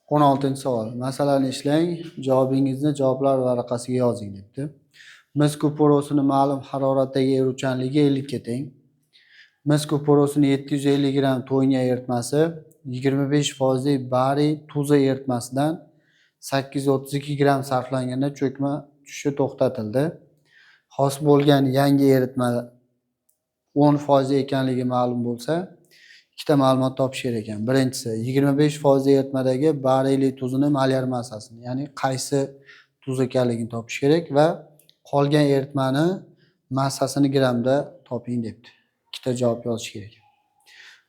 16-savol. Masalani ishlang, javobingizni javoblar varaqasiga yozing debdi. Mis kuporosini ma'lum haroratdagi eruvchanligi 50 ga teng. Mis kuporosini 750 gramm to'yingan eritmasi 25 foizli bariy tuzi eritmasidan 832 gramm sarflanganda cho'kma tushishi to'xtatildi. Hosil bo'lgan yangi eritma 10 foiz ekanligi ma'lum bo'lsa, ikkita ma'lumot topish kerak ekan. Birinchisi, 25 foiz eritmadagi bariyli tuzini molyar massasini, ya'ni qaysi tuz ekanligini topish kerak va qolgan eritmani massasini grammda toping debdi. Ikkita javob yozish kerak.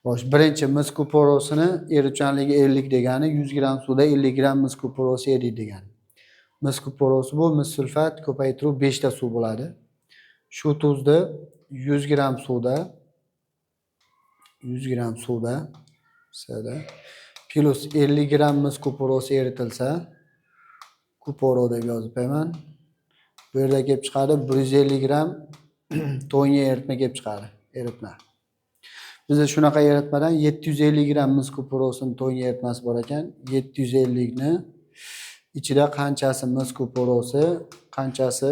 Xo'sh, birinchi, mis kuporosini eruvchanligi 50 degani 100 gramm suvda 50 gramm mis kuporosi eriydi degani. Mis kuporosi bu mis sulfat ko'paytiruv 5 ta suv bo'ladi. Shu tuzni 100 gramm suvda 100 gramm suvda sda plyus 50 gramm mis kuporosi eritilsa, kuporo deb yozib qo'yaman. Bu yerda kelib chiqadi 150 gramm to'yingan eritma kelib chiqadi, eritma. Bizda shunaqa eritmadan 750 gramm mis kuporosini to'yingan eritmasi bor ekan. 750 ni ichida qanchasi mis kuporosi, qanchasi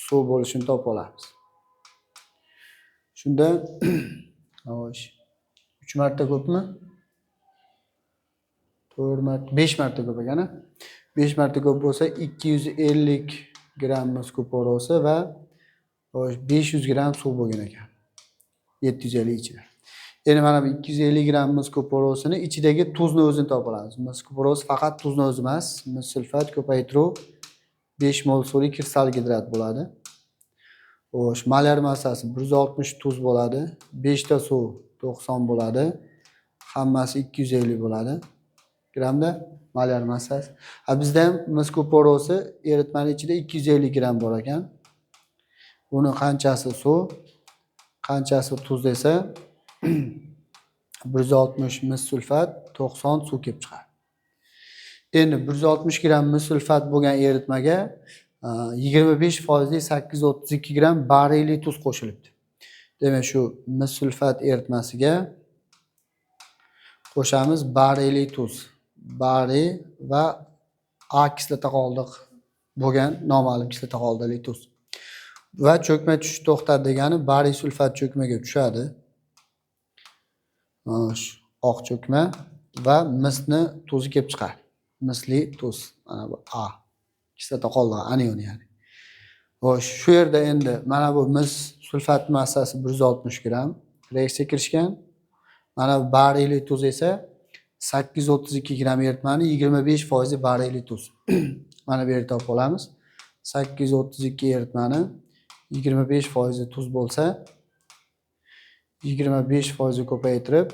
suv bo'lishini topib olamiz. Shunda, xo'sh, 3 marta ko'pmi? 4 marta, 5 marta ko'p ekan, a? 5 marta ko'p bo'lsa 250 gramm mis kuporosi va, xo'sh, 500 gramm suv bo'lgan ekan. 750 ichida. Endi mana bu 250 gramm mis kuporosini ichidagi tuzni o'zini topib olamiz. Mis kuporosi faqat tuzni o'zi emas, mis sulfat ko'paytiruv 5 mol suvli kristal gidrat bo'ladi. Xo'sh, molyar massasi 160 tuz bo'ladi. 5 ta suv 90 bo'ladi. Hammasi 250 bo'ladi. Grammda molyar massasi. Ha, bizda ham mis kuporosi eritmani ichida 250 gramm bor ekan. Buni qanchasi suv, qanchasi tuz desa, 160 mis sulfat, 90 suv kelib chiqadi. Endi 160 gramm mis sulfat bo'lgan eritmaga 25 foizli 832 gramm bariyli tuz qo'shilibdi. Demak, shu mis sulfat eritmasiga qo'shamiz bariyli tuz. Bariy va A kislota qoldiq bo'lgan noma'lum kislota qoldiqli tuz. Va cho'kma tushish to'xtadi degani bariy sulfat cho'kmaga tushadi. Xo'sh, oq cho'kma va misni tuzi kelib chiqadi. Misli tuz. Mana bu A kislota qoldig'i, anion ya'ni. Xo'sh, shu yerda endi mana bu mis sulfat massasi 160 gramm reaksiya kirishgan. Mana bu bariyli tuz esa 832 gramm eritmani 25 foizi bariyli tuz. Mana bu yerda topib olamiz. 832 eritmani 25 foizi tuz bo'lsa, 25 foizi ko'paytirib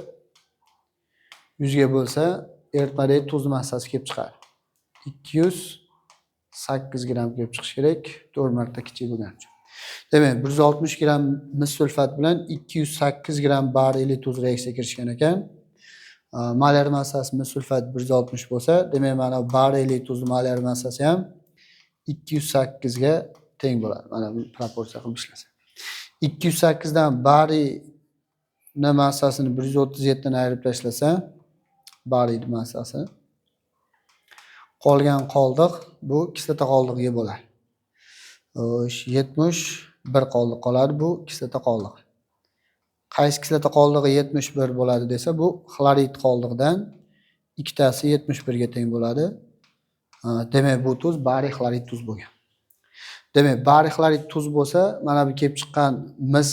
100 ga bo'lsa, eritmadagi tuz massasi kelib chiqadi. 208 gramm kelib chiqishi kerak, 4 marta kichik bo'lgani uchun. Demak, 160 gramm mis sulfat bilan 208 gramm bariyli tuz reaksiya kirishgan ekan. Molyar massasi mis sulfat 160 bo'lsa, demak, mana bariyli tuzni molyar massasi ham 208 ga teng bo'ladi. Mana bu proporsiya qilib ishlasa. 208 dan bariyni massasini 137 dan ayirib tashlasa, bariyni massasi, qolgan qoldiq bu kislota qoldig'iga bo'ladi. Xo'sh, 71 qoldiq qoladi, bu kislota qoldig'i. Qaysi kislota qoldig'i 71 bo'ladi desa, bu xlorid qoldig'idan ikkitasi 71 ga teng bo'ladi. Demak, bu tuz bariy xlorid tuz bo'lgan. Demak, bariy xlorid tuz bo'lsa, mana bu kelib chiqqan mis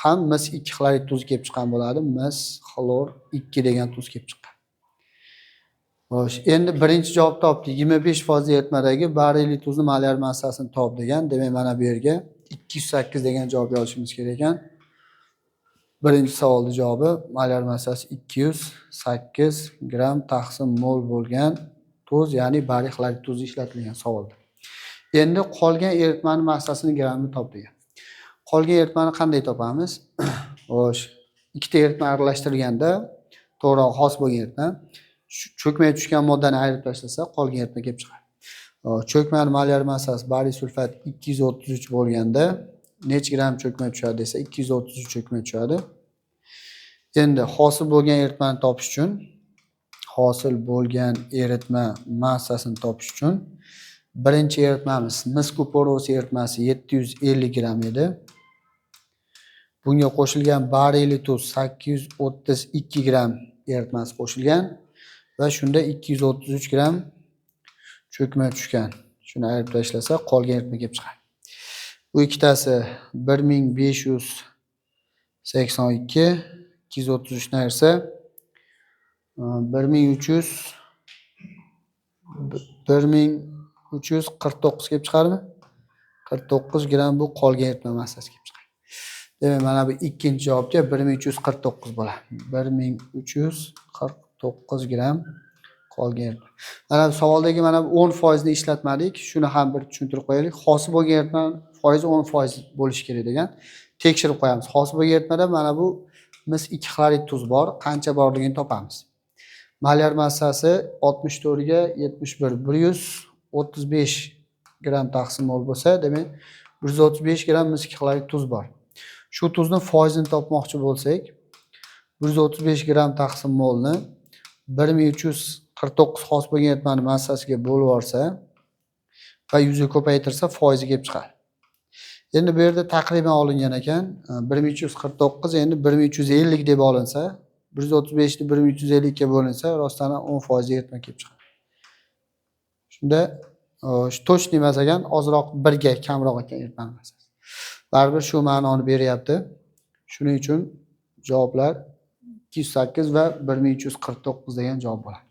ham mis 2 xlorid tuzi kelib chiqqan bo'ladi. Mis xlor 2 degan tuz kelib chiqqan. Xo'sh, endi birinchi javob topdik. 25% eritmadagi bariyli tuzni molyar massasini top degan. Demak, mana bu yerga 208 degan javob yozishimiz kerak ekan. Birinchi savolning javobi molyar massasi 208 gramm taqsim mol bo'lgan tuz, ya'ni bariy xlorid tuzi ishlatilgan savolda. Endi qolgan eritmani massasini grammni top degan. Qolgan eritmani qanday topamiz? Xo'sh, ikkita eritma aralashtirilganda, to'g'rirog'i hosil bo'lgan eritma, cho'kmaga tushgan moddani ayirib tashlasa, qolgan eritma kelib chiqadi. Cho'kmani molyar massasi bariy sulfat 233 bo'lganda necha gramm cho'kma tushadi desa, 233 cho'kma tushadi. Endi hosil bo'lgan eritmani topish uchun Hosil bo'lgan eritma massasini topish uchun birinchi eritmamiz mis kuporos eritmasi 750 gramm edi. Bunga qo'shilgan bariyli tuz 832 gramm eritmasi qo'shilgan va shunda 233 gramm cho'kma tushgan. Shuni ayirib tashlasa, qolgan eritma kelib chiqadi. Bu ikkitasi 1582, 233 ni ayirsa 1300, 1349 kelib chiqadimi? 49 gramm bu qolgan eritma massasi kelib chiqadi. Demak, mana bu ikkinchi javobga 1349 bo'ladi. 1349 gramm qolgan eritma. Mana bu savoldagi mana bu 10% ni ishlatmadik. Shuni ham bir tushuntirib qo'yaylik. Hosil bo'lgan eritma foizi 10% bo'lishi kerak degan. Tekshirib qo'yamiz. Hosil bo'lgan eritmada mana bu mis 2 xlorid tuz bor. Qancha borligini topamiz. Molyar massasi 64 ga 71, 135 gramm taqsim mol bo'lsa, demak 135 gramm mis 2 xlorid tuz bor. Shu tuzni foizini topmoqchi bo'lsak, 135 gramm taqsim molni 1349 hosil bo'lgan eritmani massasiga bo'lib yuborsa va 100 ga ko'paytirsa, foizi kelib chiqadi. Endi bu yerda taqriban olingan ekan, 1349 endi 1350 deb olinsa, 135 ni 1350 ga bo'linsa, rostdan ham 10% eritma kelib chiqadi. Shunda shu точный emas ekan, ozroq birga kamroq ekan eritmani massasi. Baribir shu ma'noni beryapti. Shuning uchun javoblar 208 va 1349 degan javob bo'ladi.